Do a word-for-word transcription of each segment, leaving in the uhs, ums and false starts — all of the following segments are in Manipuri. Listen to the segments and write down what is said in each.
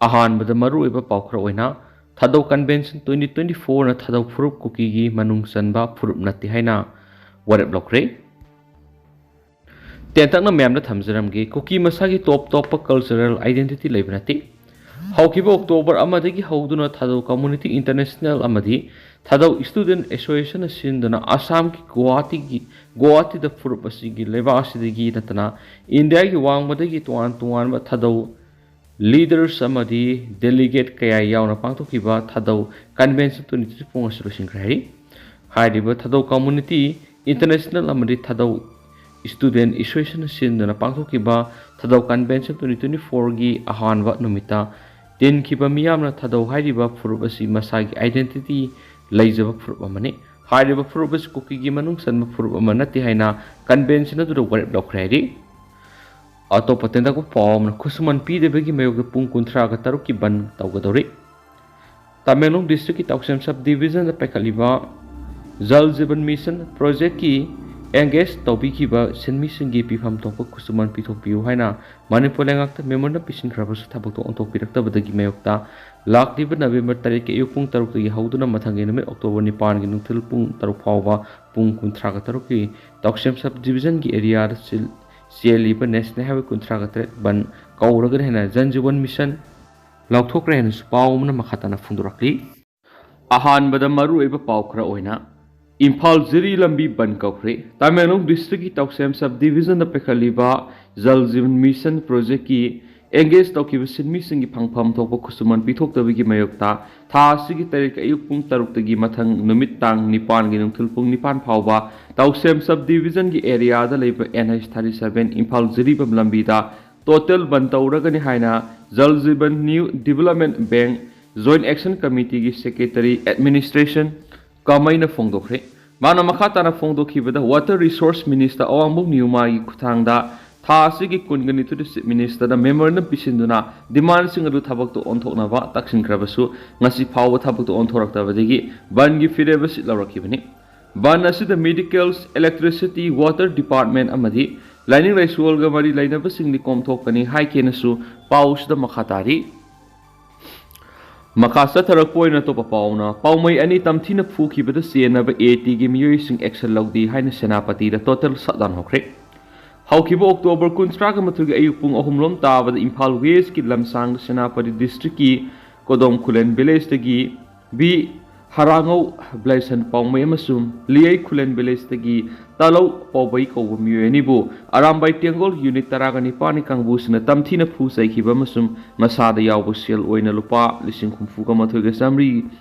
ꯑꯍꯥꯟꯕꯗ ꯃꯔꯨꯑꯣꯏꯕ ꯄꯥꯎ ꯈꯔ ꯑꯣꯏꯅ, ꯊꯥꯗꯧ ꯀꯟꯚꯦꯟꯁꯟ ꯇ꯭ꯋꯦꯟꯇꯤ ꯇ꯭ꯋꯦꯟꯇꯤ ꯐꯣꯔꯅ ꯊꯥꯗꯧ ꯐꯨꯔꯨꯞ ꯀꯨꯀꯤꯒꯤ ꯃꯅꯨꯡ ꯆꯟꯕ ꯐꯨꯔꯨꯞ ꯅꯠꯇꯦ ꯍꯥꯏꯅ ꯋꯥꯔꯦꯞ ꯂꯧꯈ꯭ꯔꯦ꯫ ꯇꯦꯟꯇꯛꯅ ꯃꯌꯥꯝꯗ ꯊꯝꯖꯔꯝꯒꯦ, ꯀꯨꯀꯤ ꯃꯁꯥꯒꯤ ꯇꯣꯞ ꯇꯣꯞꯄ ꯀꯜꯆꯔꯦꯜ ꯑꯥꯏꯗꯦꯟꯇꯤꯇꯤ ꯂꯩꯕ ꯅꯠꯇꯦ꯫ ꯍꯧꯈꯤꯕ ꯑꯣꯛꯇꯣꯕꯔ ꯑꯃꯗꯒꯤ ꯍꯧꯗꯨꯅ ꯊꯥꯗꯧ ꯀꯝꯃꯨꯅꯤꯇꯤ ꯏꯟꯇꯔꯅꯦꯁꯅꯦꯜ ꯑꯃꯗꯤ ꯊꯥꯗꯧ ꯁ꯭ꯇꯨꯗꯦꯟꯠ ꯑꯦꯁꯣꯁꯤꯌꯦꯁꯟꯅ ꯁꯤꯟꯗꯨꯅ ꯑꯁꯥꯝꯒꯤ ꯒꯨꯋꯥꯍꯥꯇꯤꯒꯤ, ꯒꯨꯋꯥꯍꯥꯇꯤꯗ ꯐꯨꯔꯨꯞ ꯑꯁꯤꯒꯤ ꯂꯩꯕꯥꯛ ꯑꯁꯤꯗꯒꯤ ꯅꯠꯇꯅ ꯏꯟꯗꯤꯌꯥꯒꯤ ꯋꯥꯡꯃꯗꯒꯤ ꯇꯣꯉꯥꯟ ꯇꯣꯉꯥꯟꯕ ꯊꯥꯗꯧ ꯂꯤꯗꯔꯁ ꯑꯃꯗꯤ ꯗꯦꯂꯤꯒꯦꯠ ꯀꯌꯥ ꯌꯥꯎꯅ ꯄꯥꯡꯊꯣꯛꯈꯤꯕ ꯊꯥꯗꯧ ꯀꯟꯚꯦꯟꯁꯟ ꯇ꯭ꯋꯦꯟꯇꯤ ꯇ꯭ꯋꯦꯟꯇꯤ ꯐꯣꯔ ꯑꯁꯤ ꯂꯣꯏꯁꯤꯟꯈ꯭ꯔꯦ ꯍꯥꯏꯔꯤ꯫ ꯍꯥꯏꯔꯤꯕ ꯊꯥꯗꯧ ꯀꯝꯃꯨꯅꯤꯇꯤ ꯏꯟꯇꯔꯅꯦꯁꯅꯦꯜ ꯑꯃꯗꯤ ꯊꯥꯗꯧ ꯁ꯭ꯇꯨꯗꯦꯟꯠ ꯑꯦꯁꯣꯁꯤꯌꯦꯁꯟꯅ ꯁꯤꯟꯗꯨꯅ ꯄꯥꯡꯊꯣꯛꯈꯤꯕ ꯊꯥꯗꯧ ꯀꯟꯚꯦꯟꯁꯟ ꯇ꯭ꯋꯦꯟꯇꯤ ꯇ꯭ꯋꯦꯟꯇꯤ ꯐꯣꯔꯒꯤ ꯑꯍꯥꯟꯕ ꯅꯨꯃꯤꯠꯇ ꯇꯤꯟꯈꯤꯕ ꯃꯤꯌꯥꯝꯅ ꯊꯥꯗꯧ ꯍꯥꯏꯔꯤꯕ ꯐꯨꯔꯨꯞ ꯑꯁꯤ ꯃꯁꯥꯒꯤ ꯑꯥꯏꯗꯦꯟꯇꯤꯇꯤ ꯂꯩꯖꯕ ꯐꯨꯔꯨꯞ ꯑꯃꯅꯤ꯫ ꯍꯥꯏꯔꯤꯕ ꯐꯨꯔꯨꯞ ꯑꯁꯤ ꯀꯨꯀꯤꯒꯤ ꯃꯅꯨꯡ ꯆꯟꯕ ꯐꯨꯔꯨꯞ ꯑꯃ ꯅꯠꯇꯦ ꯍꯥꯏꯅ ꯀꯟꯚꯦꯟꯁꯟ ꯑꯗꯨꯗ ꯋꯥꯔꯦꯞ ꯂꯧꯈ꯭ꯔꯦ ꯍꯥꯏꯔꯤ꯫ ꯑꯇꯣꯞꯄ ꯇꯦꯟꯇꯛꯄ ꯄꯥꯎ ꯑꯃꯅ, ꯈꯨꯠꯁꯨꯃꯟ ꯄꯤꯗꯕꯒꯤ ꯃꯥꯌꯣꯛꯇ ꯄꯨꯡ ꯀꯨꯟꯊ꯭ꯔꯥꯒ ꯇꯔꯨꯛꯀꯤ ꯕꯟ ꯇꯧꯒꯗꯧꯔꯤ꯫ ꯇꯃꯦꯡꯂꯣꯡ ꯗꯤꯁꯇ꯭ꯔꯤꯛꯀꯤ ꯇꯥꯎꯁꯦꯝ ꯁꯕ ꯗꯤꯕꯤꯖꯟꯗ ꯄꯥꯏꯈꯠꯂꯤꯕ ꯖꯜ ꯖꯤꯕꯟ ꯃꯤꯁꯟ ꯄ꯭ꯔꯣꯖꯦꯛꯀꯤ ꯑꯦꯡꯒꯦꯖ ꯇꯧꯕꯤꯈꯤꯕ ꯁꯤꯟꯃꯤꯁꯤꯡꯒꯤ ꯄꯤꯐꯝ ꯊꯣꯛꯄ ꯈꯨꯠꯁꯨꯃꯟ ꯄꯤꯊꯣꯛꯄꯤꯌꯨ ꯍꯥꯏꯅ ꯃꯅꯤꯄꯨꯔ ꯂꯩꯉꯥꯛꯇ ꯃꯦꯃꯣꯔꯦꯟꯗꯝ ꯄꯤꯁꯤꯟꯈ꯭ꯔꯕꯁꯨ ꯊꯕꯛꯇꯨ ꯑꯣꯟꯊꯣꯛꯄꯤꯔꯛꯇꯕꯗꯒꯤ ꯃꯥꯌꯣꯛꯇ ꯂꯥꯛꯂꯤꯕ ꯅꯕꯦꯝꯕꯔ ꯇꯔꯦꯠꯀꯤ ꯑꯌꯨꯛ ꯄꯨꯡ ꯇꯔꯨꯛꯇꯒꯤ ꯍꯧꯗꯨꯅ ꯃꯊꯪꯒꯤ ꯅꯨꯃꯤꯠ ꯑꯣꯛꯇꯣꯕꯔ ꯅꯤꯄꯥꯟꯒꯤ ꯅꯨꯡꯊꯤꯜ ꯄꯨꯡ ꯇꯔꯨꯛ ꯐꯥꯎꯕ ꯄꯨꯡ ꯀꯨꯟꯊ꯭ꯔꯥꯒ ꯇꯔꯨꯛꯀꯤ ꯇꯥꯎꯁꯦꯝ ꯁꯕ ꯗꯤꯕꯤꯖꯟꯒꯤ ꯑꯦꯔꯤꯌꯥꯗ ꯆꯦꯜ-, ꯆꯦꯜꯂꯤꯕ ꯅꯦꯁꯅꯦꯜ ꯍꯥꯏꯋꯦ ꯀꯨꯟꯊ꯭ꯔꯥꯒ ꯇꯔꯦꯠ ꯕꯟ ꯀꯧꯔꯒꯅꯤ ꯍꯥꯏꯅ ꯖꯟ ꯖꯤꯕꯟ ꯃꯤꯁꯟ ꯂꯥꯎꯊꯣꯛꯈ꯭ꯔꯦ ꯍꯥꯏꯅꯁꯨ ꯄꯥꯎ ꯑꯃꯅ ꯃꯈꯥ ꯇꯥꯅ ꯐꯣꯡꯗꯣꯔꯛꯂꯤ꯫ ꯑꯍꯥꯟꯕꯗ ꯃꯔꯨꯑꯣꯏꯕ ꯄꯥꯎ ꯈꯔ ꯑꯣꯏꯅ, ꯏꯝꯐꯥꯜ ꯖꯤꯔꯤ ꯂꯝꯕꯤ ꯕꯟ ꯀꯧꯈ꯭ꯔꯦ꯫ ꯇꯃꯦꯡꯂꯣꯡ ꯗꯤꯁꯇ꯭ꯔꯤꯛꯀꯤ ꯇꯥꯎꯁꯦꯝ ꯁꯕ ꯗꯤꯕꯤꯖꯟꯗ ꯄꯥꯏꯈꯠꯂꯤꯕ ꯖꯜ ꯖꯤꯕꯟ ꯃꯤꯁꯟ ꯄ꯭ꯔꯣꯖꯦꯛꯀꯤ ꯑꯦꯡꯒꯦꯖ ꯇꯧꯈꯤꯕ ꯁꯤꯟꯃꯤꯁꯤꯡꯒꯤ ꯐꯪꯐꯝ ꯊꯣꯛꯄ ꯈꯨꯠꯁꯨꯃꯟ ꯄꯤꯊꯣꯛꯇꯕꯒꯤ ꯃꯥꯌꯣꯛꯇ ꯊꯥ ꯑꯁꯤꯒꯤ ꯇꯔꯦꯠꯀꯤ ꯑꯌꯨꯛ ꯄꯨꯡ ꯇꯔꯨꯛꯇꯒꯤ ꯃꯊꯪ ꯅꯨꯃꯤꯠ ꯇꯥꯡ ꯅꯤꯄꯥꯟꯒꯤ ꯅꯨꯡꯊꯤꯜ ꯄꯨꯡ ꯅꯤꯄꯥꯟ ꯐꯥꯎꯕ ꯇꯥꯎꯁꯦꯝ ꯁꯕ ꯗꯤꯕꯤꯖꯟꯒꯤ ꯑꯦꯔꯤꯌꯥꯗ ꯂꯩꯕ N H thirty seven Imphal Jiribam ꯂꯝꯕꯤꯗ ꯇꯣꯇꯦꯜ ꯕꯟ ꯇꯧꯔꯒꯅꯤ ꯍꯥꯏꯅ Jal Jiban new development bank joint action ꯀꯃꯤꯇꯤꯒꯤ ꯁꯦꯀ꯭ꯔꯦꯇꯔꯤ ꯑꯦꯗꯃꯤꯅꯤꯁꯇ꯭ꯔꯦꯁꯟ ꯀꯃꯩꯅ ꯐꯣꯡꯗꯣꯛꯈ꯭ꯔꯦ꯫ ꯃꯥꯅ ꯃꯈꯥ ꯇꯥꯅ ꯐꯣꯡꯗꯣꯛꯈꯤꯕꯗ, ꯋꯥꯇꯔ ꯔꯤꯁꯣꯔꯁ ꯃꯤꯅꯤꯁꯇꯔ ꯑꯋꯥꯡꯕꯝ ꯅꯤꯌꯨꯃꯥꯒꯤ ꯈꯨꯠꯊꯥꯡꯗ ꯊꯥ ꯑꯁꯤꯒꯤ ꯀꯨꯟꯒ ꯅꯤꯊꯣꯏꯗ ꯆꯤꯐ ꯃꯤꯅꯤꯁꯇꯔꯗ ꯃꯦꯃꯣꯔꯦꯟꯗꯝ ꯄꯤꯁꯤꯟꯗꯨꯅ ꯗꯤꯃꯥꯟꯁꯤꯡ ꯑꯗꯨ ꯊꯕꯛꯇ ꯑꯣꯟꯊꯣꯛꯅꯕ ꯇꯛꯁꯤꯟꯈ꯭ꯔꯕꯁꯨ ꯉꯁꯤ ꯐꯥꯎꯕ ꯊꯕꯛꯇ ꯑꯣꯟꯊꯣꯔꯛꯇꯕꯗꯒꯤ ꯕꯟꯒꯤ ꯐꯤꯔꯦꯞ ꯑꯁꯤ ꯂꯧꯔꯛꯈꯤꯕꯅꯤ꯫ ꯕꯟ ꯑꯁꯤꯗ ꯃꯦꯗꯤꯀꯦꯜ, ꯏꯂꯦꯛꯇ꯭ꯔꯤꯁꯤꯇꯤ, ꯋꯥꯇꯔ ꯗꯤꯄꯥꯔꯠꯃꯦꯟ ꯑꯃꯗꯤ ꯂꯥꯏꯅꯤꯡ ꯂꯥꯏꯁꯣꯜꯒ ꯃꯔꯤ ꯂꯩꯅꯕꯁꯤꯡꯗꯤ ꯀꯣꯝꯊꯣꯛꯀꯅꯤ ꯍꯥꯏꯈꯤꯅꯁꯨ ꯄꯥꯎꯁꯤꯗ ꯃꯈꯥ ꯇꯥꯔꯤ꯫ ꯃꯈꯥ ꯆꯠꯊꯔꯛꯄ ꯑꯣꯏꯅ ꯑꯇꯣꯞꯄ ꯄꯥꯎꯅ, ꯄꯥꯎꯃꯩ ꯑꯅꯤ ꯇꯝꯊꯤꯅ ꯐꯨꯈꯤꯕꯗ ꯆꯦꯟꯅꯕ AT ꯒꯤ ꯃꯤꯑꯣꯏꯁꯤꯡ action ꯂꯧꯗꯦ ꯍꯥꯏꯅ ꯁꯦꯅꯥꯄꯇꯤꯗ total shutdown ꯍꯧꯈ꯭ꯔꯦ꯫ ꯍꯧꯈꯤꯕ October ꯀꯨꯟꯊ꯭ꯔꯥꯒ ꯃꯥꯊꯣꯏꯒꯤ ꯑꯌꯨꯛ ꯄꯨꯡ ꯑꯍꯨꯝ ꯂꯣꯝ ꯇꯥꯕꯗ ꯏꯝꯐꯥꯜ West ꯀꯤ ꯂꯝꯁꯥꯡꯗ ꯁꯦꯅꯥꯄꯇꯤ district ꯀꯤ ꯀꯣꯗꯣꯝ ꯈꯨꯂꯦꯟ village ꯇꯒꯤ ꯕꯤ ꯍꯔꯥꯉꯧ ꯕ꯭ꯂꯦꯁꯟ ꯄꯥꯎꯃꯩ ꯑꯃꯁꯨꯡ ꯂꯤꯌꯩ ꯈꯨꯂꯦꯟ village ꯇꯒꯤ ꯇꯥꯂꯧ ꯄꯥꯎꯕꯩ ꯀꯧꯕ ꯃꯤꯑꯣꯏ ꯑꯅꯤꯕꯨ ꯑꯔꯥꯝꯕꯥꯏ ꯇꯦꯡꯒꯣꯜ unit ꯇꯔꯥꯒ ꯅꯤꯄꯥꯟꯒꯤ ꯀꯥꯡꯕꯨꯁꯤꯡꯅ ꯇꯝꯊꯤꯅ ꯐꯨ ꯆꯩꯈꯤꯕ ꯑꯃꯁꯨꯡ ꯃꯁꯥꯗ ꯌꯥꯎꯕ ꯁꯦꯜ ꯑꯣꯏꯅ ꯂꯨꯄꯥ ꯂꯤꯁꯤꯡ ꯍꯨꯝꯐꯨꯒ ꯃꯥꯊꯣꯏꯒ ꯆꯥꯃꯔꯤ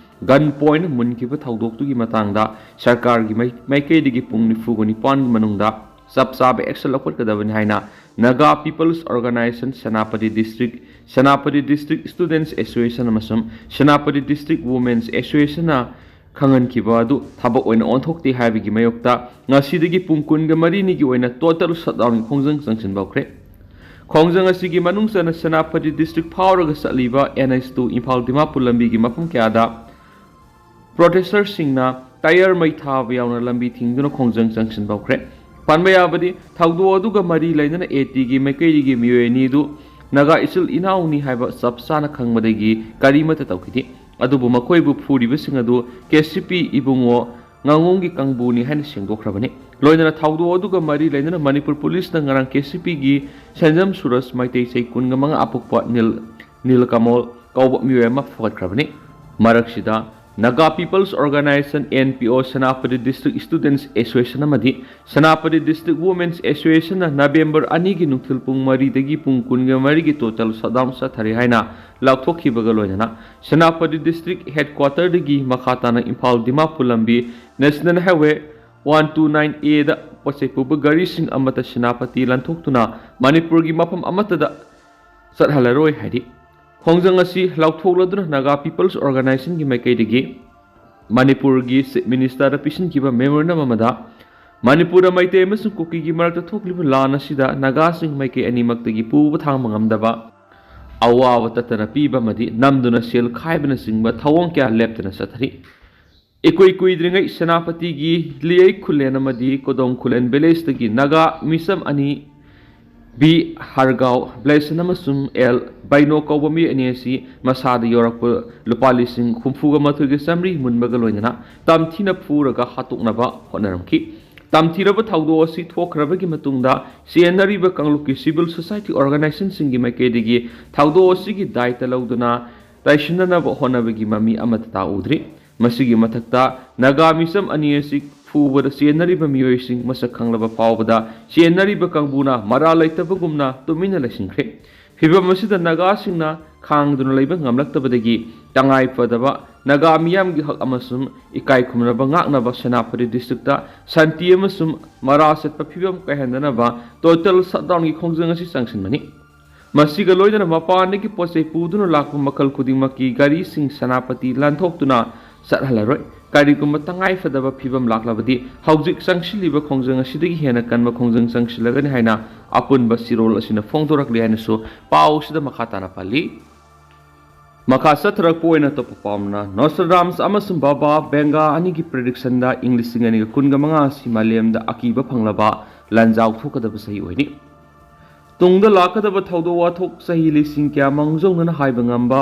gun point ꯃꯨꯟꯈꯤꯕ ꯊꯧꯗꯣꯛꯇꯨꯒꯤ ꯃꯇꯥꯡꯗ ꯁꯔꯀꯥꯔꯒꯤ ꯃꯥꯏ-, ꯃꯥꯏꯀꯩꯗꯒꯤ ꯄꯨꯡ ꯅꯤꯐꯨꯒ ꯅꯤꯄꯥꯟꯒꯤ ꯃꯅꯨꯡꯗ ꯆꯞ ꯆꯥꯕ action ꯂꯧꯈꯠꯀꯗꯕꯅꯤ ꯍꯥꯏꯅ Naga People's Organization Senapati district, Senapati district students association ꯑꯃꯁꯨꯡ ꯁꯦꯅꯥꯄꯇꯤ district women's association ꯅ ꯈꯪꯍꯟꯈꯤꯕ ꯑꯗꯨ ꯊꯕꯛ ꯑꯣꯏꯅ ꯑꯣꯟꯊꯣꯛꯇꯦ ꯍꯥꯏꯕꯒꯤ ꯃꯥꯌꯣꯛꯇ ꯉꯁꯤꯗꯒꯤ ꯄꯨꯡ ꯀꯨꯟꯒ ꯃꯔꯤꯅꯤꯒꯤ ꯑꯣꯏꯅ total shutdown ꯒꯤ ꯈꯣꯡꯖꯪ ꯆꯪꯁꯤꯟꯕ ꯍꯧꯈ꯭ꯔꯦ꯫ ꯈꯣꯡꯖꯪ ꯑꯁꯤꯒꯤ ꯃꯅꯨꯡ ꯆꯟꯅ ꯁꯦꯅꯥꯄꯇꯤ district ꯐꯥꯎꯔꯒ ꯆꯠꯂꯤꯕ N H two Imphal Dimapur ꯂꯝꯕꯤꯒꯤ ꯃꯐꯝ ꯀꯌꯥꯗ protester ꯁꯤꯡꯅ tyre ꯃꯩ ꯊꯥꯕ ꯌꯥꯎꯅ ꯂꯝꯕꯤ ꯊꯤꯡꯗꯨꯅ ꯈꯣꯡꯖꯪ ꯆꯪꯁꯤꯟꯕ ꯍꯧꯈ꯭ꯔꯦ꯫ ꯄꯟꯕ ꯌꯥꯕꯗꯤ, ꯊꯧꯗꯣꯛ ꯑꯗꯨꯒ ꯃꯔꯤ ꯂꯩꯅꯅ AT ꯒꯤ ꯃꯥꯏꯀꯩꯗꯒꯤ ꯃꯤꯑꯣꯏ ꯑꯅꯤ ꯑꯗꯨ ꯅꯥꯒꯥ ꯏꯆꯤꯜ ꯏꯅꯥꯎꯅꯤ ꯍꯥꯏꯕ ꯆꯞ ꯆꯥꯅ ꯈꯪꯕꯗꯒꯤ ꯀꯔꯤꯃꯠꯇ ꯇꯧꯈꯤꯗꯦ꯫ ꯑꯗꯨꯕꯨ ꯃꯈꯣꯏꯕꯨ ꯐꯨꯔꯤꯕꯁꯤꯡ ꯑꯗꯨ K C P ꯏꯕꯨꯡꯉꯣ ꯉꯥꯉꯣꯝꯒꯤ ꯀꯥꯡꯕꯨꯅꯤ ꯍꯥꯏꯅ ꯁꯦꯡꯗꯣꯛꯈ꯭ꯔꯕꯅꯤ꯫ ꯂꯣꯏꯅꯅ ꯊꯧꯗꯣꯛ ꯑꯗꯨꯒ ꯃꯔꯤ ꯂꯩꯅꯅ ꯃꯅꯤꯄꯨꯔ ꯄꯨꯂꯤꯁꯅ ꯉꯔꯥꯡ K C P ꯒꯤ ꯁꯦꯟꯖꯝ ꯁꯨꯔꯖ, ꯃꯩꯇꯩ ꯆꯍꯤ ꯀꯨꯟꯒ ꯃꯉꯥ ꯑꯄꯣꯛꯄ ꯅꯤꯜ, ꯅꯤꯜꯀꯃꯣꯜ ꯀꯧꯕ ꯃꯤꯑꯣꯏ ꯑꯃ ꯐꯒꯠꯈ꯭ꯔꯕꯅꯤ꯫ ꯃꯔꯛꯁꯤꯗ Naga People's Organization, N P O, Senapati District Students Association ꯑꯃꯗꯤ ꯁꯦꯅꯥꯄꯇꯤ District Women's Association ꯅ November ꯑꯅꯤꯒꯤ ꯅꯨꯡꯊꯤꯜ ꯄꯨꯡ ꯃꯔꯤꯗꯒꯤ ꯄꯨꯡ ꯀꯨꯟꯒ ꯃꯔꯤꯒꯤ total shutdown ꯆꯠꯊꯔꯦ ꯍꯥꯏꯅ ꯂꯥꯎꯊꯣꯛꯈꯤꯕꯒ ꯂꯣꯏꯅꯅ ꯁꯦꯅꯥꯄꯇꯤ District Headquarter ꯗꯒꯤ ꯃꯈꯥ ꯇꯥꯅ ꯏꯝꯐꯥꯜ ꯗꯤꯃꯥꯄꯨꯔ ꯂꯝꯕꯤ National Highway one two nine A ꯗ ꯄꯣꯠꯆꯩ ꯄꯨꯕ ꯒꯥꯔꯤꯁꯤꯡ ꯑꯃꯠꯇ ꯁꯦꯅꯥꯄꯇꯤ ꯂꯥꯟꯊꯣꯛꯇꯨꯅ ꯃꯅꯤꯄꯨꯔꯒꯤ ꯃꯐꯝ ꯑꯃꯠꯇꯗ ꯆꯠꯍꯜꯂꯔꯣꯏ ꯍꯥꯏꯔꯤ꯫ ꯈꯣꯡꯖꯪ ꯑꯁꯤ ꯂꯥꯎꯊꯣꯛꯂꯗꯨꯅ Naga People's Organization ꯒꯤ ꯃꯥꯏꯀꯩꯗꯒꯤ ꯃꯅꯤꯄꯨꯔꯒꯤ Chief Minister ꯗ ꯄꯤꯁꯤꯟꯈꯤꯕ memorandum ꯑꯃꯗ ꯃꯅꯤꯄꯨꯔꯗ ꯃꯩꯇꯩ ꯑꯃꯁꯨꯡ ꯀꯨꯀꯤꯒꯤ ꯃꯔꯛꯇ ꯊꯣꯛꯂꯤꯕ ꯂꯥꯟ ꯑꯁꯤꯗ ꯅꯥꯒꯥꯁꯤꯡ ꯃꯥꯏꯀꯩ ꯑꯅꯤꯃꯛꯇꯒꯤ ꯄꯨꯕ ꯊꯥꯡꯕ ꯉꯝꯗꯕ ꯑꯋꯥꯕ ꯇꯠꯇꯅ ꯄꯤꯕ ꯑꯃꯗꯤ ꯅꯝꯗꯨꯅ ꯁꯦꯜ ꯈꯥꯏꯕꯅꯆꯤꯡꯕ ꯊꯧꯑꯣꯡ ꯀꯌꯥ ꯂꯦꯞꯇꯅ ꯆꯠꯊꯔꯤ꯫ ꯏꯀꯨꯏ ꯀꯨꯏꯗ꯭ꯔꯤꯉꯩ ꯁꯦꯅꯥꯄꯇꯤꯒꯤ ꯂꯤꯌꯩ ꯈꯨꯂꯦꯟ ꯑꯃꯗꯤ ꯀꯣꯗꯣꯡ ꯈꯨꯂꯦꯟ village ꯇꯒꯤ ꯅꯥꯒꯥ ꯃꯤꯆꯝ ꯑꯅꯤ ꯕꯤ ꯍꯔꯒꯥꯎ ꯕ꯭ꯂꯦꯁꯟ ꯑꯃꯁꯨꯡ ꯑꯦꯜ ꯕꯩꯅꯣ ꯀꯧꯕ ꯃꯤꯑꯣꯏ ꯑꯅꯤ ꯑꯁꯤ ꯃꯁꯥꯗ ꯌꯧꯔꯛꯄ ꯂꯨꯄꯥ ꯂꯤꯁꯤꯡ ꯍꯨꯝꯐꯨꯒ ꯃꯥꯊꯣꯏꯒ ꯆꯥꯃꯔꯤ ꯃꯨꯟꯕꯒ ꯂꯣꯏꯅꯅ ꯇꯝꯊꯤꯅ ꯐꯨꯔꯒ ꯍꯥꯠꯇꯣꯛꯅꯕ ꯍꯣꯠꯅꯔꯝꯈꯤ꯫ ꯇꯝꯊꯤꯔꯕ ꯊꯧꯗꯣꯛ ꯑꯁꯤ ꯊꯣꯛꯈ꯭ꯔꯕꯒꯤ ꯃꯇꯨꯡꯗ ꯆꯦꯟꯅꯔꯤꯕ ꯀꯥꯡꯂꯨꯞꯀꯤ civil society organizationꯁꯤꯡꯒꯤ ꯃꯥꯏꯀꯩꯗꯒꯤ ꯊꯧꯗꯣꯛ ꯑꯁꯤꯒꯤ ꯗꯥꯏꯇ ꯂꯧꯗꯨꯅ ꯇꯥꯏꯁꯤꯟꯅꯅꯕ ꯍꯣꯠꯅꯕꯒꯤ ꯃꯃꯤ ꯑꯃꯠꯇ ꯇꯥꯎꯗ꯭ꯔꯤ꯫ ꯃꯁꯤꯒꯤ ꯃꯊꯛꯇ ꯅꯥꯒꯥ ꯃꯤꯆꯝ ꯑꯅꯤ ꯑꯁꯤ ꯐꯨꯕꯗ ꯆꯦꯟꯅꯔꯤꯕ ꯃꯤꯑꯣꯏꯁꯤꯡ ꯃꯁꯛ ꯈꯪꯂꯕ ꯐꯥꯎꯕꯗ ꯆꯦꯟꯅꯔꯤꯕ ꯀꯥꯡꯕꯨꯅ ꯃꯔꯥꯜ ꯂꯩꯇꯕꯒꯨꯝꯅ ꯇꯨꯃꯤꯟꯅ ꯂꯩꯁꯤꯟꯈ꯭ꯔꯦ꯫ ꯐꯤꯚꯝ ꯑꯁꯤꯗ ꯅꯥꯒꯥꯁꯤꯡꯅ ꯈꯥꯡꯗꯨꯅ ꯂꯩꯕ ꯉꯝꯂꯛꯇꯕꯗꯒꯤ ꯇꯉꯥꯏ ꯐꯗꯕ ꯅꯥꯒꯥ ꯃꯤꯌꯥꯝꯒꯤ ꯍꯛ ꯑꯃꯁꯨꯡ ꯏꯀꯥꯏ ꯈꯨꯝꯅꯕ ꯉꯥꯛꯅꯕ ꯁꯦꯅꯥꯄꯇꯤ districtꯇ ꯁꯥꯟꯇꯤ ꯑꯃꯁꯨꯡ ꯃꯔꯥ ꯆꯠꯄ ꯐꯤꯚꯝ ꯀꯥꯏꯍꯟꯗꯅꯕ total shutdownꯒꯤ ꯈꯣꯡꯖꯪ ꯑꯁꯤ ꯆꯪꯁꯤꯟꯕꯅꯤ꯫ ꯃꯁꯤꯒ ꯂꯣꯏꯅꯅ ꯃꯄꯥꯟꯗꯒꯤ ꯄꯣꯠ ꯆꯩ ꯄꯨꯗꯨꯅ ꯂꯥꯛꯄ ꯃꯈꯜ ꯈꯨꯗꯤꯡꯃꯛꯀꯤ ꯒꯥꯔꯤꯁꯤꯡ ꯁꯦꯅꯥꯄꯇꯤ ꯂꯥꯟꯊꯣꯛꯇꯨꯅ ꯆꯠꯍꯜꯂꯔꯣꯏ꯫ ꯀꯔꯤꯒꯨꯝꯕ ꯇꯉꯥꯏ ꯐꯗꯕ ꯐꯤꯚꯝ ꯂꯥꯛꯂꯕꯗꯤ ꯍꯧꯖꯤꯛ ꯆꯪꯁꯤꯜꯂꯤꯕ ꯈꯣꯡꯖꯪ ꯑꯁꯤꯗꯒꯤ ꯍꯦꯟꯅ ꯀꯟꯕ ꯈꯣꯡꯖꯪ ꯆꯪꯁꯤꯜꯂꯒꯅꯤ ꯍꯥꯏꯅ ꯑꯄꯨꯟꯕ ꯆꯦꯔꯣꯜ ꯑꯁꯤꯅ ꯐꯣꯡꯗꯣꯔꯛꯂꯤ ꯍꯥꯏꯅꯁꯨ ꯄꯥꯎ ꯑꯁꯤꯗ ꯃꯈꯥ ꯇꯥꯅ ꯄꯜꯂꯤ꯫ ꯃꯈꯥ ꯆꯠꯊꯔꯛꯄ ꯑꯣꯏꯅ ꯑꯇꯣꯞꯄ ꯄꯥꯎ ꯑꯃꯅ Nostradamus ꯑꯃꯁꯨꯡ ꯕꯥꯕꯥ ꯚꯦꯡꯒꯥ ꯑꯅꯤꯒꯤ prediction ꯏꯪ ꯂꯤꯁꯤꯡ ꯑꯅꯤꯒ ꯀꯨꯟꯒ ꯃꯉꯥ ꯑꯁꯤ ꯃꯥꯂꯦꯝꯗ ꯑꯀꯤꯕ ꯐꯪꯂꯕ ꯂꯥꯟꯖꯥꯎ ꯊꯣꯛꯀꯗꯕ ꯆꯍꯤ ꯑꯣꯏꯅꯤ꯫ ꯇꯨꯡꯗ ꯂꯥꯛꯀꯗꯕ ꯊꯧꯗꯣꯛ ꯋꯥꯊꯣꯛ ꯆꯍꯤ ꯂꯤꯁꯤꯡ ꯀꯌꯥ ꯃꯥꯡꯖꯧꯅꯅ ꯍꯥꯏꯕ ꯉꯝꯕ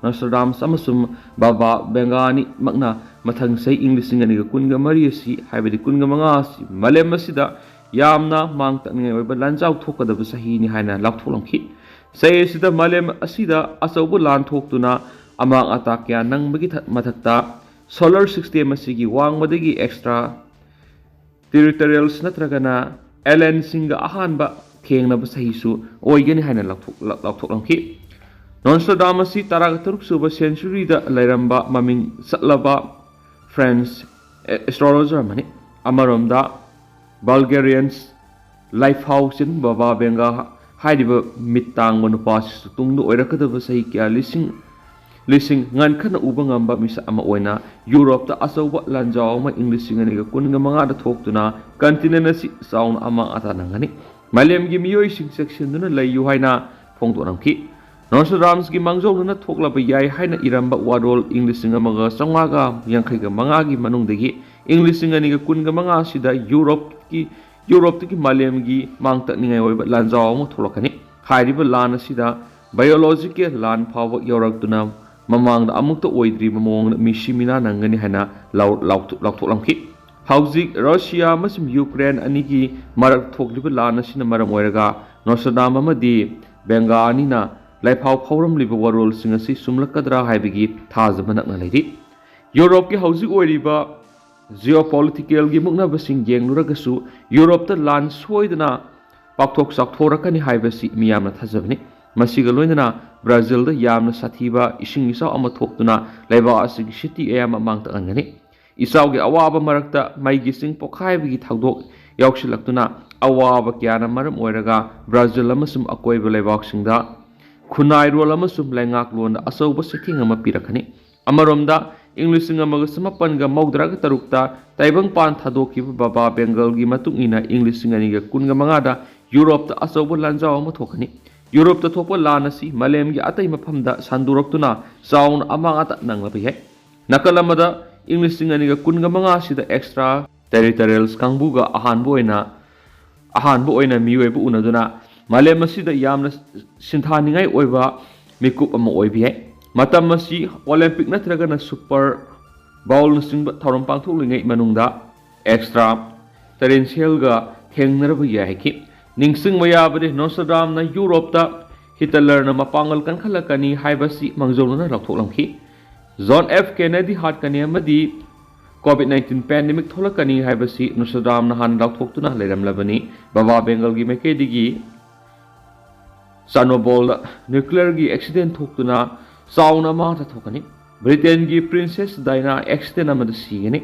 Nostradamus ꯑꯃꯁꯨꯡ ꯕꯥꯕꯥ ꯚꯦꯡꯒꯥ ꯑꯅꯤꯃꯛꯅ ꯃꯊꯪ ꯆꯍꯤ ꯏꯪ ꯂꯤꯁꯤꯡ ꯑꯅꯤꯒ ꯀꯨꯟꯒ ꯃꯔꯤ ꯑꯁꯤ, ꯍꯥꯏꯕꯗꯤ ꯀꯨꯟꯒ ꯃꯉꯥ ꯑꯁꯤ ꯃꯥꯂꯦꯝ ꯑꯁꯤꯗ ꯌꯥꯝꯅ ꯃꯥꯡ ꯇꯥꯛꯅꯤꯡꯉꯥꯏ ꯑꯣꯏꯕ ꯂꯥꯟꯖꯥꯎ ꯊꯣꯛꯀꯗꯕ ꯆꯍꯤꯅꯤ ꯍꯥꯏꯅ ꯂꯥꯎꯊꯣꯛꯂꯝꯈꯤ꯫ ꯆꯍꯤ ꯑꯁꯤꯗ ꯃꯥꯂꯦꯝ ꯑꯁꯤꯗ ꯑꯆꯧꯕ ꯂꯥꯟ ꯊꯣꯛꯇꯨꯅ ꯑꯃꯥꯡ ꯑꯇꯥ ꯀꯌꯥ ꯅꯪꯕꯒꯤ ꯊ-, ꯃꯊꯛꯇ solar system ꯑꯁꯤꯒꯤ ꯋꯥꯡꯃꯗꯒꯤ extra terrestrials ꯅꯠꯇ꯭ꯔꯒꯅ alienꯁꯤꯡꯒ ꯑꯍꯥꯟꯕ ꯊꯦꯡꯅꯕ ꯆꯍꯤꯁꯨ ꯑꯣꯏꯒꯅꯤ ꯍꯥꯏꯅ ꯂꯥꯎꯊꯣꯛ-, ꯂꯥꯎꯊꯣꯛꯂꯝꯈꯤ꯫ Nostradamus ꯑꯁꯤ ꯇꯔꯥꯒ ꯇꯔꯨꯛ ꯁꯨꯕ centuryꯗ ꯂꯩꯔꯝꯕ ꯃꯃꯤꯡ ꯆꯠꯂꯕ French astrologer ꯑꯃꯅꯤ꯫ ꯑꯃꯔꯣꯝꯗ Bulgarians ꯂꯥꯏꯐꯥꯎ ꯆꯤꯟ ꯕꯥꯕꯥ ꯚꯦꯡꯒꯥ ꯍꯥꯏꯔꯤꯕ ꯃꯤꯠ ꯇꯥꯡꯕ ꯅꯨꯄꯥꯁꯤꯁꯨ ꯇꯨꯡꯗ ꯑꯣꯏꯔꯛꯀꯗꯕ ꯆꯍꯤ ꯀꯌꯥ ꯂꯤꯁꯤꯡ, ꯂꯤꯁꯤꯡ ꯉꯟꯈꯠꯅ ꯎꯕ ꯉꯝꯕ ꯃꯤꯁꯛ ꯑꯃ ꯑꯣꯏꯅ ꯌꯨꯔꯣꯞꯇ ꯑꯆꯧꯕ ꯂꯥꯟꯖꯥꯎ ꯑꯃ ꯏꯪ ꯂꯤꯁꯤꯡ ꯑꯅꯤꯒ ꯀꯨꯟꯒ ꯃꯉꯥꯗ ꯊꯣꯛꯇꯨꯅ continent ꯑꯁꯤ ꯆꯥꯎꯅ ꯑꯃꯥꯡ ꯑꯇꯥ ꯅꯪꯒꯅꯤ꯫ ꯃꯥꯂꯦꯝꯒꯤ ꯃꯤꯑꯣꯏꯁꯤꯡ ꯆꯦꯛꯁꯤꯟꯗꯨꯅ ꯂꯩꯌꯨ ꯍꯥꯏꯅ ꯐꯣꯡꯗꯣꯛꯂꯝꯈꯤ꯫ Nostradamusꯀꯤ ꯃꯥꯡꯖꯧꯅꯅ ꯊꯣꯛꯂꯕ ꯌꯥꯏ ꯍꯥꯏꯅ ꯏꯔꯝꯕ ꯋꯥꯔꯣꯜ ꯏꯪ ꯂꯤꯁꯤꯡ ꯑꯃꯒ ꯆꯥꯝꯃꯉꯥꯒ ꯌꯥꯡꯈꯩꯒ ꯃꯉꯥꯒꯤ ꯃꯅꯨꯡꯗꯒꯤ ꯏꯪ ꯂꯤꯁꯤꯡ ꯑꯅꯤꯒ ꯀꯨꯟꯒ ꯃꯉꯥ ꯑꯁꯤꯗ ꯌꯨꯔꯣꯞꯀꯤ ꯌꯨꯔꯣꯞꯇꯒꯤ ꯃꯥꯂꯦꯝꯒꯤ ꯃꯥꯡ ꯇꯛꯅꯤꯡꯉꯥꯏ ꯑꯣꯏꯕ ꯂꯥꯟꯖꯥꯎ ꯑꯃ ꯊꯣꯛꯂꯛꯀꯅꯤ꯫ ꯍꯥꯏꯔꯤꯕ ꯂꯥꯟ ꯑꯁꯤꯗ biological ꯂꯥꯟ ꯐꯥꯎꯕ ꯌꯧꯔꯛꯇꯨꯅ ꯃꯃꯥꯡꯗ ꯑꯃꯨꯛꯇ ꯑꯣꯏꯗ꯭ꯔꯤꯕ ꯃꯑꯣꯡꯗ ꯃꯤꯁꯤ ꯃꯤꯅꯥ ꯅꯪꯒꯅꯤ ꯍꯥꯏꯅ ꯂꯥꯎ-, ꯂꯥꯎꯊꯣꯛ-, ꯂꯥꯎꯊꯣꯛꯂꯝꯈꯤ꯫ ꯍꯧꯖꯤꯛ ꯔꯁꯤꯌꯥ ꯑꯃꯁꯨꯡ ꯌꯨꯀ꯭ꯔꯦꯟ ꯑꯅꯤꯒꯤ ꯃꯔꯛ ꯊꯣꯛꯂꯤꯕ ꯂꯥꯟ ꯑꯁꯤꯅ ꯃꯔꯝ ꯑꯣꯏꯔꯒ ꯅꯣꯁꯇ꯭ꯔꯗꯥꯝ ꯑꯃꯗꯤ ꯕꯦꯡꯒꯥ ꯑꯅꯤꯅ ꯂꯥꯏꯐꯥꯎ ꯐꯥꯎꯔꯝꯂꯤꯕ ꯋꯥꯔꯣꯜꯁꯤꯡ ꯑꯁꯤ ꯆꯨꯝꯂꯛꯀꯗ꯭ꯔꯥ ꯍꯥꯏꯕꯒꯤ ꯊꯥꯖꯕ ꯅꯛꯅ ꯂꯩꯔꯤ꯫ ꯌꯨꯔꯣꯞꯀꯤ ꯍꯧꯖꯤꯛ ꯑꯣꯏꯔꯤꯕ geopoliticalꯒꯤ ꯃꯨꯛꯅꯕꯁꯤꯡ ꯌꯦꯡꯂꯨꯔꯒꯁꯨ ꯌꯨꯔꯣꯞꯇ ꯂꯥꯟ ꯁꯣꯏꯗꯅ ꯄꯥꯛꯊꯣꯛ ꯆꯥꯎꯊꯣꯔꯛꯀꯅꯤ ꯍꯥꯏꯕꯁꯤ ꯃꯤꯌꯥꯝꯅ ꯊꯥꯖꯕꯅꯤ꯫ ꯃꯁꯤꯒ ꯂꯣꯏꯅꯅ ꯕ꯭ꯔꯥꯖꯤꯜꯗ ꯌꯥꯝꯅ ꯁꯥꯊꯤꯕ ꯏꯁꯤꯡ ꯏꯆꯥꯎ ꯑꯃ ꯊꯣꯛꯇꯨꯅ ꯂꯩꯕꯥꯛ ꯑꯁꯤꯒꯤ city ꯑꯌꯥꯝꯕ ꯃꯥꯡ ꯇꯥꯛꯍꯟꯒꯅꯤ꯫ ꯏꯆꯥꯎꯒꯤ ꯑꯋꯥꯕ ꯃꯔꯛꯇ ꯃꯩꯒꯤ ꯆꯤꯡ ꯄꯣꯛꯈꯥꯏꯕꯒꯤ ꯊꯧꯗꯣꯛ ꯌꯥꯎꯁꯤꯜꯂꯛꯇꯨꯅ ꯑꯋꯥꯕ ꯀꯌꯥꯅ ꯃꯔꯝ ꯑꯣꯏꯔꯒ ꯕ꯭ꯔꯥꯖꯤꯜ ꯑꯃꯁꯨꯡ ꯑꯀꯣꯏꯕ ꯂꯩꯕꯥꯛꯁꯤꯡꯗ ꯈꯨꯟꯅꯥꯏꯔꯣꯜ ꯑꯃꯁꯨꯡ ꯂꯩꯉꯥꯛꯂꯣꯟꯗ ꯑꯆꯧꯕ ꯆꯩꯊꯦꯡ ꯑꯃ ꯄꯤꯔꯛꯀꯅꯤ꯫ ꯑꯃꯔꯣꯝꯗ, ꯏꯪ ꯂꯤꯁꯤꯡ ꯑꯃꯒ ꯆꯃꯥꯄꯟꯒ ꯃꯧꯗ꯭ꯔꯥꯒ ꯇꯔꯨꯛꯇ ꯇꯥꯏꯕꯪꯄꯥꯟ ꯊꯥꯗꯣꯛꯈꯤꯕ ꯕꯕꯥ ꯕꯦꯡꯒꯜꯒꯤ ꯃꯇꯨꯡ ꯏꯟꯅ ꯏꯪ ꯂꯤꯁꯤꯡ ꯑꯅꯤꯒ ꯀꯨꯟꯒ ꯃꯉꯥꯗ ꯌꯨꯔꯣꯞꯇ ꯑꯆꯧꯕ ꯂꯥꯟꯖꯥꯎ ꯑꯃ ꯊꯣꯛꯀꯅꯤ꯫ ꯌꯨꯔꯣꯞꯇ ꯊꯣꯛꯄ ꯂꯥꯟ ꯑꯁꯤ ꯃꯥꯂꯦꯝꯒꯤ ꯑꯇꯩ ꯃꯐꯝꯗ ꯁꯟꯗꯣꯔꯛꯇꯨꯅ ꯆꯥꯎꯅ ꯑꯃꯥꯡ ꯑꯇꯥ ꯅꯪꯂꯕ ꯌꯥꯏ꯫ ꯅꯥꯀꯜ ꯑꯃꯗ, ꯏꯪ ꯂꯤꯁꯤꯡ ꯑꯅꯤꯒ ꯀꯨꯟꯒ ꯃꯉꯥ ꯑꯁꯤꯗ extra territorials ꯀꯥꯡꯕꯨꯒ ꯑꯍꯥꯟꯕ ꯑꯣꯏꯅ, ꯑꯍꯥꯟꯕ ꯑꯣꯏꯅ ꯃꯤꯑꯣꯏꯕ ꯎꯅꯗꯨꯅ ꯃꯥꯂꯦꯝ ꯑꯁꯤꯗ ꯌꯥꯝꯅ ꯁꯤꯟꯊꯥꯅꯤꯡꯉꯥꯏ ꯑꯣꯏꯕ ꯃꯤꯀꯨꯞ ꯑꯃ ꯑꯣꯏꯕ ꯌꯥꯏ꯫ ꯃꯇꯝ ꯑꯁꯤ Olympic ꯅꯠꯇ꯭ꯔꯒꯅ Super Bowlꯅꯆꯤꯡꯕ ꯊꯧꯔꯝ ꯄꯥꯡꯊꯣꯛꯂꯤꯉꯩ ꯃꯅꯨꯡꯗ extra terrestrialꯒ ꯊꯦꯡꯅꯔꯕ ꯌꯥꯏ ꯍꯥꯏꯈꯤ꯫ ꯅꯤꯡꯁꯤꯡꯕ ꯌꯥꯕꯗꯤ, ꯅꯣꯁꯇ꯭ꯔꯗꯥꯝꯅ ꯌꯨꯔꯣꯞꯇ ꯍꯤꯇꯂꯔꯅ ꯃꯄꯥꯡꯒꯜ ꯀꯟꯈꯠꯂꯛꯀꯅꯤ ꯍꯥꯏꯕꯁꯤ ꯃꯥꯡꯖꯧꯅꯅ ꯂꯥꯎꯊꯣꯛꯂꯝꯈꯤ꯫ ꯖꯣꯟ ꯑꯦꯐ ꯀꯦꯅꯦꯗꯤ ꯍꯥꯠꯀꯅꯤ ꯑꯃꯗꯤ COVID nineteen pandemic ꯊꯣꯛꯂꯛꯀꯅꯤ ꯍꯥꯏꯕꯁꯤ ꯅꯣꯁꯇ꯭ꯔꯗꯥꯝꯅ ꯍꯥꯟꯅ ꯂꯥꯎꯊꯣꯛꯇꯨꯅ ꯂꯩꯔꯝꯂꯕꯅꯤ꯫ ꯕꯕꯥ ꯕꯦꯡꯒꯜꯒꯤ ꯃꯥꯏꯀꯩꯗꯒꯤ ꯆꯥꯔꯅꯣꯕꯣꯜꯗ nuclearꯒꯤ accident ꯊꯣꯛꯇꯨꯅ ꯆꯥꯎꯅ ꯑꯃꯥꯡ ꯑꯇꯥ ꯊꯣꯛꯀꯅꯤ꯫ ꯕ꯭ꯔꯤꯇꯦꯟꯒꯤ Princess Diana accident ꯑꯃꯗ ꯁꯤꯒꯅꯤ꯫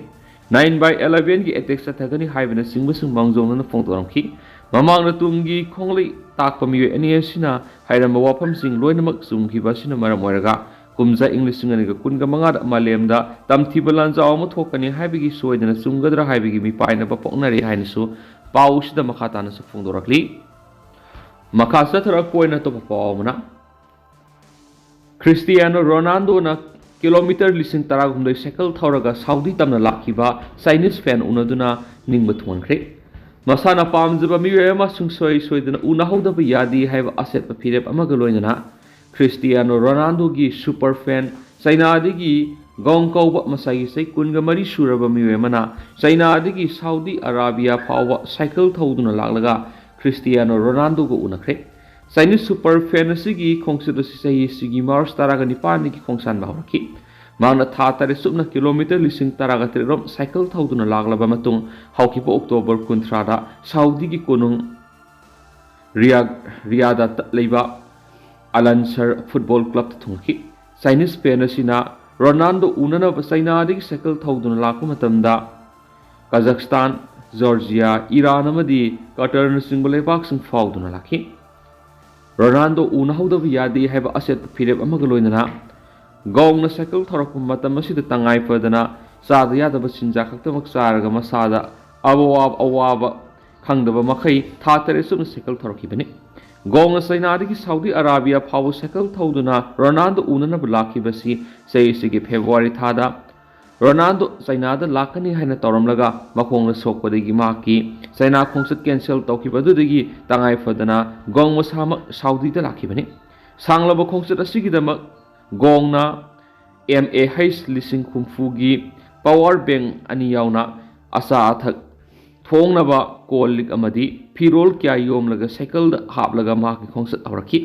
Nine by elevenꯒꯤ attack ꯆꯠꯊꯒꯅꯤ ꯍꯥꯏꯕꯅꯆꯤꯡꯕꯁꯤꯡ ꯃꯥꯡꯖꯧꯅꯅ ꯐꯣꯡꯗꯣꯔꯝꯈꯤ꯫ ꯃꯃꯥꯡꯗ ꯇꯨꯡꯒꯤ ꯈꯣꯡꯂꯩ ꯇꯥꯛꯄ ꯃꯤꯑꯣꯏ ꯑꯅꯤ ꯑꯁꯤꯅ ꯍꯥꯏꯔꯝꯕ ꯋꯥꯐꯝꯁꯤꯡ ꯂꯣꯏꯅꯃꯛ ꯆꯨꯝꯈꯤꯕ ꯑꯁꯤꯅ ꯃꯔꯝ ꯑꯣꯏꯔꯒ, ꯀꯨꯝꯖꯥ ꯏꯪ ꯂꯤꯁꯤꯡ ꯑꯅꯤꯒ ꯀꯨꯟꯒ ꯃꯉꯥꯗ ꯃꯥꯂꯦꯝꯗ ꯇꯝꯊꯤꯕ ꯂꯥꯟꯖꯥꯎ ꯑꯃ ꯊꯣꯛꯀꯅꯤ ꯍꯥꯏꯕꯒꯤ ꯁꯣꯏꯗꯅ ꯆꯨꯝꯒꯗ꯭ꯔꯥ ꯍꯥꯏꯕꯒꯤ ꯃꯤꯄꯥꯏꯅꯕ ꯄꯣꯛꯅꯔꯤ ꯍꯥꯏꯅꯁꯨ ꯄꯥꯎꯁꯤꯗ ꯃꯈꯥ ꯇꯥꯅꯁꯨ ꯐꯣꯡꯗꯣꯔꯛꯂꯤ꯫ ꯃꯈꯥ ꯆꯠꯊꯔꯛꯄ ꯑꯣꯏꯅ ꯑꯇꯣꯞꯄ ꯄꯥꯎ ꯑꯃꯅ, ꯈ꯭ꯔꯤꯁꯇꯤꯌꯥꯅꯣ ꯔꯣꯅꯥꯜꯗꯣꯅ ꯀꯤꯂꯣꯃꯤꯇꯔ ꯂꯤꯁꯤꯡ ꯇꯔꯥꯍꯨꯝꯗꯣꯏ ꯁꯥꯏꯀꯜ ꯊꯧꯔꯒ ꯁꯥꯎꯗꯤ ꯇꯝꯅ ꯂꯥꯛꯈꯤꯕ Chinese fan ꯎꯅꯗꯨꯅ ꯅꯤꯡꯕ ꯊꯨꯡꯍꯟꯈ꯭ꯔꯦ꯫ ꯃꯁꯥꯅ ꯄꯥꯝꯖꯕ ꯃꯤꯑꯣꯏ ꯑꯃ ꯁꯨꯡꯁꯣꯏ ꯁꯣꯏꯗꯅ ꯎꯅꯍꯧꯗꯕ ꯌꯥꯗꯦ ꯍꯥꯏꯕ ꯑꯁꯦꯠꯄ ꯐꯤꯔꯦꯞ ꯑꯃꯒ ꯂꯣꯏꯅꯅ ꯈ꯭ꯔꯤꯁꯇꯤꯌꯥꯅꯣ ꯔꯣꯅꯥꯜꯗꯣꯒꯤ ꯁꯨꯄꯔ ꯐꯦꯟ ꯆꯥꯏꯅꯥꯗꯒꯤ ꯒꯣꯡ ꯀꯧꯕ ꯃꯁꯥꯒꯤ ꯆꯍꯤ ꯀꯨꯟꯒ ꯃꯔꯤ ꯁꯨꯔꯕ ꯃꯤꯑꯣꯏ ꯑꯃꯅ ꯆꯥꯏꯅꯥꯗꯒꯤ ꯁꯥꯎꯗꯤ ꯑꯔꯥꯕꯤꯌꯥ ꯐꯥꯎꯕ ꯁꯥꯏꯀꯜ ꯊꯧꯗꯨꯅ ꯂꯥꯛꯂꯒ ꯈ꯭ꯔꯤꯁꯇꯤꯌꯥꯅꯣ ꯔꯣꯅꯥꯜꯗꯣꯒ ꯎꯅꯈ꯭ꯔꯦ꯫ ꯆꯥꯏꯅꯤꯁ ꯁꯨꯄꯔ ꯐꯦꯟ ꯑꯁꯤꯒꯤ ꯈꯣꯡꯆꯠ ꯑꯁꯤ ꯆꯍꯤ ꯑꯁꯤꯒꯤ ꯃꯥꯔꯆ ꯇꯔꯥꯒ ꯅꯤꯄꯥꯟꯗꯒꯤ ꯈꯣꯡꯁꯥꯟꯕ ꯍꯧꯔꯛꯈꯤ꯫ ꯃꯍꯥꯛꯅ ꯊꯥ ꯇꯔꯦꯠ ꯆꯨꯞꯅ ꯀꯤꯂꯣꯃꯤꯇꯔ ꯂꯤꯁꯤꯡ ꯇꯔꯥꯒ ꯇꯔꯦꯠ ꯔꯣꯝ ꯁꯥꯏꯀꯜ ꯊꯧꯗꯨꯅ ꯂꯥꯛꯂꯕ ꯃꯇꯨꯡ, ꯍꯧꯈꯤꯕ ꯑꯣꯛꯇꯣꯕꯔ ꯀꯨꯟꯊ꯭ꯔꯥꯗ ꯁꯥꯎꯗꯤꯒꯤ ꯀꯣꯅꯨꯡ ꯔꯤꯌꯥ-, ꯔꯤꯌꯥꯗꯇ ꯂꯩꯕ ꯑꯂꯟꯁꯔ ꯐꯨꯠꯕꯣꯜ ꯀ꯭ꯂꯕꯇ ꯊꯨꯡꯂꯈꯤ꯫ ꯆꯥꯏꯅꯤꯁ ꯐꯦꯟ ꯑꯁꯤꯅ ꯔꯣꯅꯥꯜꯗꯣ ꯎꯅꯅꯕ ꯆꯥꯏꯅꯥꯗꯒꯤ ꯁꯥꯏꯀꯜ ꯊꯧꯗꯨꯅ ꯂꯥꯛꯄ ꯃꯇꯝꯗ, ꯀꯖꯥꯛꯁꯇꯥꯟ, ꯖꯣꯔꯖꯤꯌꯥ, ꯏꯔꯥꯟ ꯑꯃꯗꯤ ꯀꯇꯔꯅꯆꯤꯡꯕ ꯂꯩꯕꯥꯛꯁꯤꯡ ꯐꯥꯎꯗꯨꯅ ꯂꯥꯛꯈꯤ꯫ ꯔꯣꯅꯥꯜꯗꯣ ꯎꯅꯍꯧꯗꯕ ꯌꯥꯗꯦ ꯍꯥꯏꯕ ꯑꯆꯦꯠꯄ ꯐꯤꯔꯦꯞ ꯑꯃꯒ ꯂꯣꯏꯅꯅ ꯒꯣꯡꯅ ꯁꯥꯏꯀꯜ ꯊꯧꯔꯛꯄ ꯃꯇꯝ ꯑꯁꯤꯗ ꯇꯉꯥꯏ ꯐꯗꯅ ꯆꯥꯗ ꯌꯥꯗꯕ ꯆꯤꯟꯖꯥꯛ ꯈꯛꯇꯃꯛ ꯆꯥꯔꯒ ꯃꯁꯥꯗ ꯑꯋꯥꯕ, ꯑꯋꯥꯕ ꯈꯪꯗꯕ ꯃꯈꯩ ꯊꯥ ꯇꯔꯦꯠ ꯆꯨꯞꯅ ꯁꯥꯏꯀꯜ ꯊꯧꯔꯛꯈꯤꯕꯅꯤ꯫ ꯒꯣꯡꯅ ꯆꯥꯏꯅꯥꯗꯒꯤ ꯁꯥꯎꯗꯤ ꯑꯔꯥꯕꯤꯌꯥ ꯐꯥꯎꯕ ꯁꯥꯏꯀꯜ ꯊꯧꯗꯨꯅ ꯔꯣꯅꯥꯜꯗꯣ ꯎꯅꯅꯕ ꯂꯥꯛꯈꯤꯕꯁꯤ ꯆꯍꯤ ꯑꯁꯤꯒꯤ ꯐꯦꯕ꯭ꯔꯨꯋꯥꯔꯤ ꯊꯥꯗ ꯔꯣꯅꯥꯜꯗꯣ ꯆꯥꯏꯅꯥꯗ ꯂꯥꯛꯀꯅꯤ ꯍꯥꯏꯅ ꯇꯧꯔꯝꯂꯒ ꯃꯈꯣꯡꯅ ꯁꯣꯛꯄꯗꯒꯤ ꯃꯍꯥꯛꯀꯤ ꯆꯥꯏꯅꯥ ꯈꯣꯡꯆꯠ ꯀꯦꯟꯁꯦꯜ ꯇꯧꯈꯤꯕ ꯑꯗꯨꯗꯒꯤ ꯇꯉꯥꯏ ꯐꯗꯅ ꯒꯣꯡ ꯃꯁꯥꯃꯛ ꯁꯥꯎꯗꯤꯗ ꯂꯥꯛꯈꯤꯕꯅꯤ꯫ ꯁꯥꯡꯂꯕ ꯈꯣꯡꯆꯠ ꯑꯁꯤꯒꯤꯗꯃꯛ ꯒꯣꯡꯅ ꯑꯦꯝ ꯑꯦ ꯍꯩꯆ ꯂꯤꯁꯤꯡ ꯍꯨꯝꯐꯨꯒꯤ ꯄꯋꯥꯔ ꯕꯦꯡ ꯑꯅꯤ ꯌꯥꯎꯅ ꯑꯆꯥ ꯑꯊꯛ ꯊꯣꯡꯅꯕ ꯀꯣꯜ ꯂꯤꯛ ꯑꯃꯗꯤ ꯐꯤꯔꯣꯜ ꯀꯌꯥ ꯌꯣꯝꯂꯒ ꯁꯥꯏꯀꯜꯗ ꯍꯥꯞꯂꯒ ꯃꯍꯥꯛꯀꯤ ꯈꯣꯡꯆꯠ ꯍꯧꯔꯛꯈꯤ꯫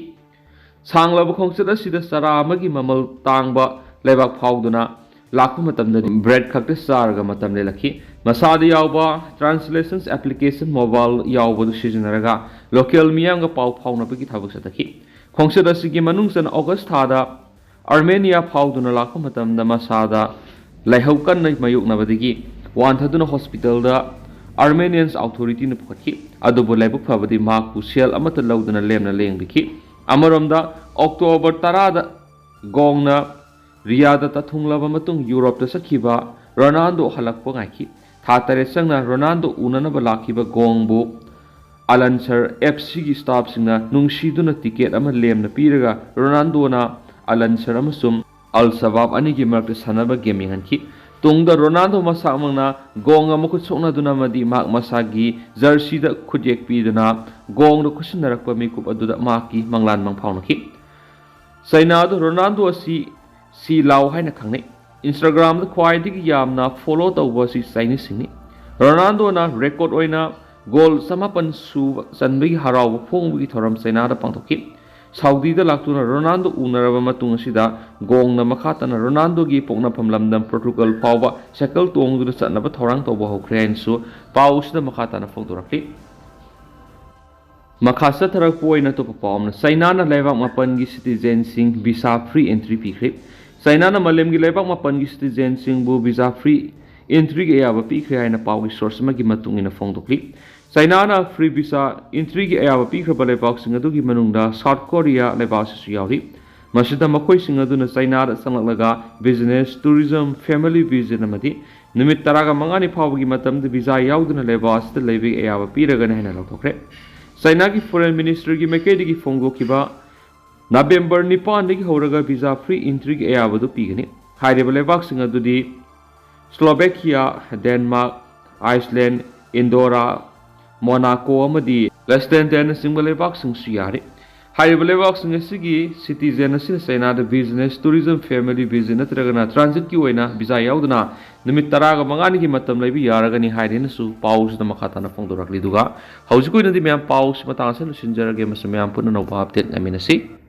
ꯁꯥꯡꯂꯕ ꯈꯣꯡꯆꯠ ꯑꯁꯤꯗ ꯆꯔꯥ ꯑꯃꯒꯤ ꯃꯃꯜ ꯇꯥꯡꯕ ꯂꯩꯕꯥꯛ ꯐꯥꯎꯗꯨꯅ ꯂꯥꯛꯄ ꯃꯇꯝꯗꯗꯤ ꯕ꯭ꯔꯦꯗ ꯈꯛꯇ ꯆꯥꯔꯒ ꯃꯇꯝ ꯂꯦꯜꯂꯛꯈꯤ꯫ ꯃꯁꯥꯗ ꯌꯥꯎꯕ ꯇ꯭ꯔꯥꯟꯁꯂꯦꯁꯟ ꯑꯦꯄ꯭ꯂꯤꯀꯦꯁꯟ ꯃꯣꯕꯥꯏꯜ ꯌꯥꯎꯕꯗꯨ ꯁꯤꯖꯤꯟꯅꯔꯒ ꯂꯣꯀꯦꯜ ꯃꯤꯌꯥꯝꯒ ꯄꯥꯎ ꯐꯥꯎꯅꯕꯒꯤ ꯊꯕꯛ ꯆꯠꯊꯈꯤ꯫ ꯈꯣꯡꯆꯠ ꯑꯁꯤꯒꯤ ꯃꯅꯨꯡ ꯆꯟꯅ ꯑꯣꯒꯁ ꯊꯥꯗ ꯑꯥꯔꯃꯦꯅꯤꯌꯥ ꯐꯥꯎꯗꯨꯅ ꯂꯥꯛꯄ ꯃꯇꯝꯗ ꯃꯁꯥꯗ ꯂꯥꯏꯍꯧ ꯀꯟꯅ ꯃꯥꯌꯣꯛꯅꯕꯗꯒꯤ ꯋꯥꯟꯊꯗꯨꯅ ꯍꯣꯁꯄꯤꯇꯥꯜꯗ ꯑꯥꯔꯃꯦꯅꯤꯌꯟꯁ ꯑꯥꯎꯊꯣꯔꯤꯇꯤꯅ ꯄꯨꯈꯠꯈꯤ꯫ ꯑꯗꯨꯕꯨ ꯂꯥꯏꯕꯛ ꯐꯕꯗꯤ ꯃꯍꯥꯛꯄꯨ ꯁꯦꯜ ꯑꯃꯠꯇ ꯂꯧꯗꯅ ꯂꯦꯝꯅ ꯂꯥꯌꯦꯡꯕꯤꯈꯤ꯫ ꯑꯃꯔꯣꯝꯗ, ꯑꯣꯛꯇꯣꯕꯔ ꯇꯔꯥꯗ ꯒꯣꯡꯅ ꯔꯤꯌꯥꯗꯇ ꯊꯨꯡꯂꯕ ꯃꯇꯨꯡ ꯌꯨꯔꯣꯞꯇ ꯆꯠꯈꯤꯕ ꯔꯣꯅꯥꯜꯗꯣ ꯍꯜꯂꯛꯄ ꯉꯥꯏꯈꯤ꯫ ꯊꯥ ꯇꯔꯦꯠ ꯆꯪꯅ ꯔꯣꯅꯥꯜꯗꯣ ꯎꯅꯅꯕ ꯂꯥꯛꯈꯤꯕ ꯒꯣꯡꯕꯨ ꯑꯂꯟꯁꯔ ꯑꯦꯐ ꯁꯤꯒꯤ ꯁ꯭ꯇꯥꯐꯁꯤꯡꯅ ꯅꯨꯡꯁꯤꯗꯨꯅ ꯇꯤꯀꯦꯠ ꯑꯃ ꯂꯦꯝꯅ ꯄꯤꯔꯒ ꯔꯣꯅꯥꯜꯗꯣꯅ ꯑꯂꯟꯁꯔ ꯑꯃꯁꯨꯡ ꯑꯜ ꯁꯕꯥꯕ ꯑꯅꯤꯒꯤ ꯃꯔꯛꯇ ꯁꯥꯟꯅꯕ ꯒꯦꯝ ꯌꯦꯡꯍꯟꯈꯤ꯫ ꯇꯨꯡꯗ ꯔꯣꯅꯥꯜꯗꯣ ꯃꯁꯥꯃꯛꯅ ꯒꯣꯡꯒ ꯃꯈꯨꯠ ꯁꯣꯛꯅꯗꯨꯅ ꯑꯃꯗꯤ ꯃꯍꯥꯛ ꯃꯁꯥꯒꯤ ꯖꯔꯁꯤꯗ ꯈꯨꯠꯌꯦꯛ ꯄꯤꯗꯨꯅ ꯒꯣꯡꯗ ꯈꯨꯠꯁꯤꯟꯅꯔꯛꯄ ꯃꯤꯀꯨꯞ ꯑꯗꯨꯗ ꯃꯍꯥꯛꯀꯤ ꯃꯪꯂꯥꯟ ꯃꯪꯐꯥꯎꯅꯈꯤ꯫ ꯆꯩꯅꯥꯗ ꯔꯣꯅꯥꯜꯗꯣ ꯑꯁꯤ ꯁꯤ ꯂꯥꯎ ꯍꯥꯏꯅ ꯈꯪꯅꯩ꯫ Instagram-ꯗ ꯈ꯭ꯋꯥꯏꯗꯒꯤ ꯌꯥꯝꯅ follow ꯇꯧꯕ ꯑꯁꯤ ꯆꯥꯏꯅꯤꯁꯁꯤꯡꯅꯤ꯫ ꯔꯣꯅꯥꯜꯗꯣꯅ record ꯑꯣꯏꯅ ꯒꯣꯜ ꯆꯃꯥꯄꯟ ꯁꯨꯕ ꯆꯟꯕꯒꯤ ꯍꯔꯥꯎꯕ ꯐꯣꯡꯕꯒꯤ ꯊꯧꯔꯝ ꯆꯩꯅꯥꯗ ꯄꯥꯡꯊꯣꯛꯈꯤ꯫ ꯁꯥꯎꯗꯤꯗ ꯂꯥꯛꯇꯨꯅ ꯔꯣꯅꯥꯜꯗꯣ ꯎꯅꯔꯕ ꯃꯇꯨꯡ ꯑꯁꯤꯗ ꯒꯣꯡꯅ ꯃꯈꯥ ꯇꯥꯅ ꯔꯣꯅꯥꯜꯗꯣꯒꯤ ꯄꯣꯛꯅꯐꯝ ꯂꯝꯗꯝ ꯄꯣꯔꯇꯨꯒꯜ ꯐꯥꯎꯕ ꯁꯥꯏꯀꯜ ꯇꯣꯡꯗꯨꯅ ꯆꯠꯅꯕ ꯊꯧꯔꯥꯡ ꯇꯧꯕ ꯍꯧꯈ꯭ꯔꯦ ꯍꯥꯏꯅꯁꯨ ꯄꯥꯎ ꯑꯁꯤꯗ ꯃꯈꯥ ꯇꯥꯅ ꯐꯣꯡꯗꯣꯔꯛꯂꯤ꯫ ꯃꯈꯥ ꯆꯠꯊꯔꯛꯄ ꯑꯣꯏꯅ ꯑꯇꯣꯞꯄ ꯄꯥꯎ ꯑꯃꯅ, ꯆꯩꯅꯥꯅ ꯂꯩꯕꯥꯛ ꯃꯥꯄꯟꯒꯤ citizen-ꯁꯤꯡ visa free entry ꯄꯤꯈ꯭ꯔꯦ꯫ ꯆꯩꯅꯥꯅ ꯃꯥꯂꯦꯝꯒꯤ ꯂꯩꯕꯥꯛ ꯃꯥꯄꯟꯒꯤ citizen-ꯁꯤꯡꯕꯨ visa free entry-ꯒꯤ ꯑꯌꯥꯕ ꯄꯤꯈ꯭ꯔꯦ ꯍꯥꯏꯅ ꯄꯥꯎꯒꯤ source ꯑꯃꯒꯤ ꯃꯇꯨꯡ ꯏꯟꯅ ꯐꯣꯡꯗꯣꯛꯂꯤ꯫ ꯆꯩꯅꯥꯅ free visa entry-ꯒꯤ ꯑꯌꯥꯕ ꯄꯤꯈ꯭ꯔꯕ ꯂꯩꯕꯥꯛꯁꯤꯡ ꯑꯗꯨꯒꯤ ꯃꯅꯨꯡꯗ South Korea ꯂꯩꯕꯥꯛ ꯑꯁꯤꯁꯨ ꯌꯥꯎꯔꯤ꯫ ꯃꯁꯤꯗ ꯃꯈꯣꯏꯁꯤꯡ ꯑꯗꯨꯅ ꯆꯩꯅꯥꯗ ꯆꯪꯂꯛꯂꯒ business, tourism, family visit ꯑꯃꯗꯤ ꯅꯨꯃꯤꯠ ꯇꯔꯥꯒ ꯃꯉꯥꯅꯤ ꯐꯥꯎꯕꯒꯤ ꯃꯇꯝꯗ visa ꯌꯥꯎꯗꯅ ꯂꯩꯕꯥꯛ ꯑꯁꯤꯗ ꯂꯩꯕꯒꯤ ꯑꯌꯥꯕ ꯄꯤꯔꯒꯅꯤ ꯍꯥꯏꯅ ꯂꯥꯎꯊꯣꯛꯈ꯭ꯔꯦ꯫ ꯆꯩꯅꯥꯒꯤ foreign ministry-ꯒꯤ ꯃꯥꯏꯀꯩꯗꯒꯤ ꯐꯣꯡꯗꯣꯛꯈꯤꯕ November ꯅꯤꯄꯥꯟꯗꯒꯤ ꯍꯧꯔꯒ visa free entry-ꯒꯤ ꯑꯌꯥꯕꯗꯨ ꯄꯤꯒꯅꯤ꯫ ꯍꯥꯏꯔꯤꯕ ꯂꯩꯕꯥꯛꯁꯤꯡ ꯑꯗꯨꯗꯤ Slovakia, Denmark, Iceland, Andorra, Monaco ꯑꯃꯗꯤ Liechtenstein-ꯅꯆꯤꯡꯕ ꯂꯩꯕꯥꯛꯁꯤꯡꯁꯨ ꯌꯥꯔꯤ꯫ ꯍꯥꯏꯔꯤꯕ ꯂꯩꯕꯥꯛꯁꯤꯡ ꯑꯁꯤꯒꯤ citizen ꯑꯁꯤꯅ ꯆꯩꯅꯥꯗ business, tourism, family visit ꯅꯠꯇ꯭ꯔꯒꯅ transit-ꯀꯤ ꯑꯣꯏꯅ visa ꯌꯥꯎꯗꯅ ꯅꯨꯃꯤꯠ ꯇꯔꯥꯒ ꯃꯉꯥꯅꯤꯒꯤ ꯃꯇꯝ ꯂꯩꯕ ꯌꯥꯔꯒꯅꯤ ꯍꯥꯏꯔꯦꯅꯁꯨ ꯄꯥꯎꯁꯤꯗ ꯃꯈꯥ ꯇꯥꯅ ꯐꯣꯡꯗꯣꯔꯛꯂꯤ꯫ ꯑꯗꯨꯒ ꯍꯧꯖꯤꯛꯀꯤ ꯑꯣꯏꯅꯗꯤ ꯃꯌꯥꯝ ꯄꯥꯎꯁꯤ ꯃꯇꯥꯡ ꯑꯁꯤꯗ ꯂꯣꯏꯁꯤꯟꯖꯔꯒꯦ꯫ ꯃꯁꯤ ꯃꯌꯥꯝ ꯄꯨꯟꯅ ꯑꯅꯧꯕ update ꯉꯥꯏꯃꯤꯟꯅꯁꯤ꯫